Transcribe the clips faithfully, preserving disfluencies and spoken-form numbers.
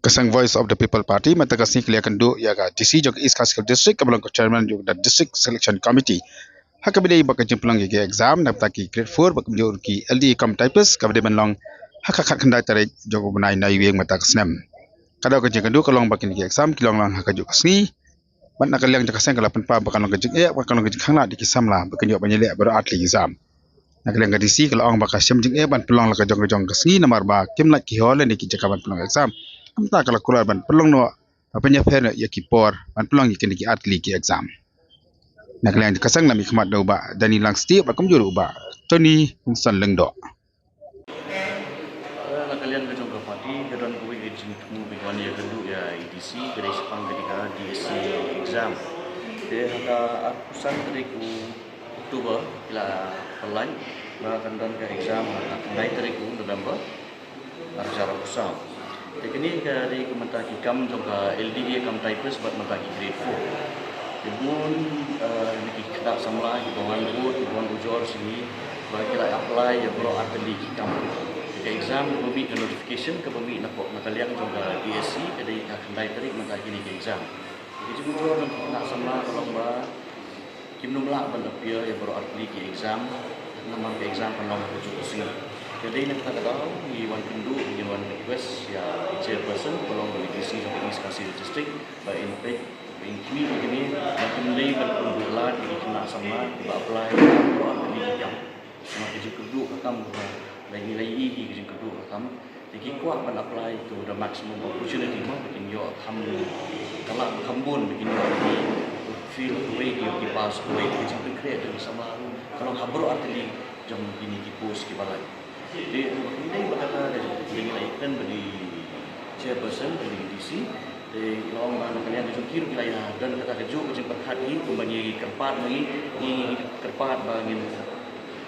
Ka seng Voice of the People Party mynta ka sngi ka la ïakynduh ïa ka D C jong ka East Khasi Hills District kaba long ka chairman jong ka District Selection Committee ha kaba ïadei bad ka jingpynlong ïa ki exam na ka bynta ki grade four bad kumjuh ruh ki L D A cum typist kaba dei ban long ha ka khatkhyndai tarik jong u bnai Naiwieng mynta ka snem. Ka daw ka jingkynduh ka long ba kine ki exam ki long lang ha kajuh ka sngi. Bad na ka liang jong ka seng ka la pynpaw ba kan long ka jingeh, ba kan long ka jingkhanglad ïa ki samla ba kin ïoh ban ïaleh baroh artylli ki exam. Na ka liang ka D C ka la ong ba ka shem jingeh ban pynlong la ka jong ka jong ka sngi namar ba kim lait ki hall ne ki jaka ban pynlong exam. Kumta ka la kular ban pynlong noh ba pynïapher noh ïa ki por ban pynlong ïa kine ki artylli ki exam. Na ka liang jong ka seng la mihkhmat da u Bah Danny Langstieh bad kumjuh ruh u Bah Tony Winston Lyngdoh. Na ka liang ka jong ka party ka don kawei ka jingthmu ba ngi wan ïakynduh ïa i D C, ka dei shaphang kane ka D S C exam. Te ha ka arphew san tarik u October ki la pynlait ba kan don ka exam ha ka khyndai tarik u November ar hajar arphew saw. Te kane ka dei ka mynta ki kam jong ka L D A cum typist bad mynta ki grade four. Te bun, eh, na ki khynnah samla kiba wan bud, kiba wan ujor sha ngi ba ki la apply ïa baroh artylli ki kam. Te ka exam kaba mih, ka notification kaba mih na ka, na ka liang jong ka D S C ka dei ka khyndai tarik mynta kine ki exam. Te ka jingujor jong ki khynnah samla ka long ba kim nym lah ban appear ïa baroh artylli ki exam namar ka exam kan long ha kajuh ka sngi. Te dei na kata ka daw ngi wan kynduh, ngi wan request ïa i chairperson ba long i D C jong ka East Khasi Hills District ba in peit, ba in khmih ïa kine, ba kin dei ban pynduh lad ïa ki khynnah samla kiba apply ïa baroh artylli ki kam. Namar ka jingkyrduh ka kam ba ngi la ïohi, ka jingkyrduh ka kam. Te ki kwah ban apply to the maximum opportunity mo, ba kin ïoh kham, ka lah kham bun ba kin ïoh, ki feel kawei, ki, ki pass kawei. Ka jingpynkhreh jong ki samla ruh ka long ha baroh artylli jong kine ki post kiba lait. Te ba kin dei ba kata ka jingpynkhreh, ngi la ïakren bad i chairperson, bad i D C. Te i la ong ba na ka liang ka jong ki ruh ki la ïa don kata kajuh ka jingpyrkhat hi, kumba ngi kyrpad ma ngi, ngi kyrpad ba ngin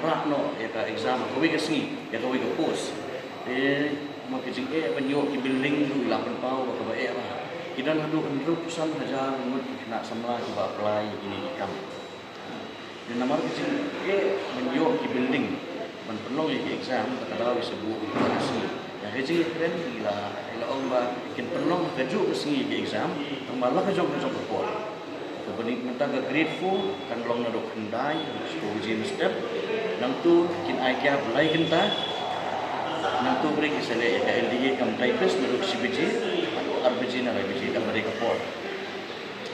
rah noh ïa ka exam ha kawei ka sngi ïa kawei ka post. Te ma ka jingeh ban ïoh ki building ruh i la pynpaw ba kaba eh bha. Ki don haduh hynriewphew san hajar ngut ki khynnah samla kiba apply ïa kine ki kam. Te namar ka jingeh ban ïoh ki building ban pynlong ïa ki exam, te ka daw i sa buh ïa ka sngi. Ïa ka jingkren i la, i la ong ba kin pynlong ha kajuh ka sngi ïa ki exam, tangba la ka jong ka jong ka por. Kaba ngi mynta ka grade four kan long naduh khyndai haduh shiphew baje mynstep. Nangta kin ai gap lai kynta. Nangta brek ki sa leh ïa ka L D A cum typist naduh shi baje haduh ar baje na lai baje, kaba dei ka por.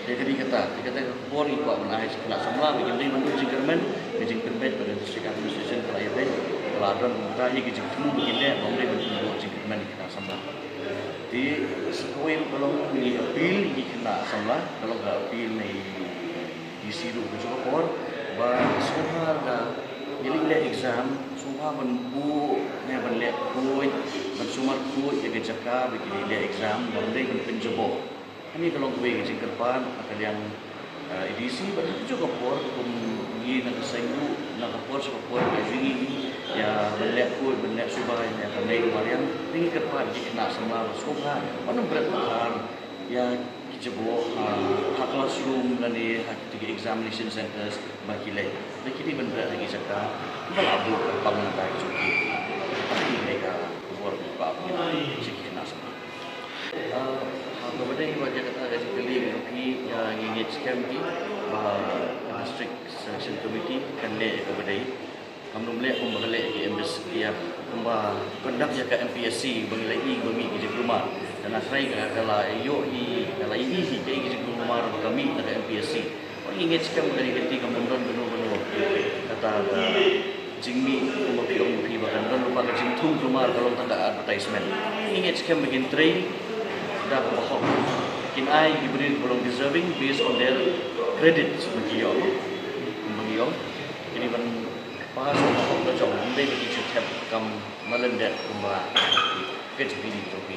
Te ka dei kata, te kata ka por ngi kwah ban ai sha ki khynnah samla ba kin dei ban duh jingkyrmen, ka jingpynbeit ba ka District Administration ka la ïa beit, ka la don kumta hi ka jingthmu ba kin leh, ba ym dei ban pynduh jingkyrmen ki khynnah samla. Te sa kawei ruh ka long ngi appeal ïa ki khynnah samla, ka long ka appeal na i D C ruh kajuh ka por, ba sngewbha lada ngi leit leh exam, sngewbha ban buh ne ban leh khuid, ban sumar khuid ïa ka jaka ba ki leit leh exam, ba ym dei ban pynjaboh. Kane ka long kawei ka jingkyrpad na ka liang, eh, i D C bad ha kajuh ka por kum ngi na ka seng ruh, na ka por sha ka por ka jingim ïa ban leh khuid, ban leh suba ïa ka mei ka mariang. Ngi kyrpad ki khynnah samla ba sngewbha ban ym bret pathar ïa ki jaboh ha, ha classroom lane ha ki examination centres ba ki leit. Ba ki dei ban bret ha ki jaka ba la buh kyrpang na ka jong ki. Kane ka khubor ba ngi sha ki khynnah samla. Ah, ha kaba dei bad ïa kata ka jingkylli ka jong phi, ïa, ngi ngeit skhem ki ba ka District Selection Committee kan leh ïa kaba dei. Kam nym leh kumba ka leh ïa ka M P S C, ïa, kumba conduct ïa ka M P S C ba ngi la ïohi ba mih ki jingkulmar. Te na shnong ka, ka la ïohi, ka la ïohi hi kaei ki jingkulmar ba ka mih na ka M P S C. Ngi ngeit skhem ba kane ka lynti kam don kano kano kata ka jingmih kumba phi ong phi ba kan don lypa ka jingthung kulmar ka long tang ka advertisement. Ngi ngeit skhem ba kin trei da kaba hok, kin ai ki briew kiba long deserving based on their credits ba ki ïoh, kumba ngi ong. Kine ban pass ka hok ka jong, ym dei ba ki shu thep kam malan dep kumba ka jingkylli ka jong phi.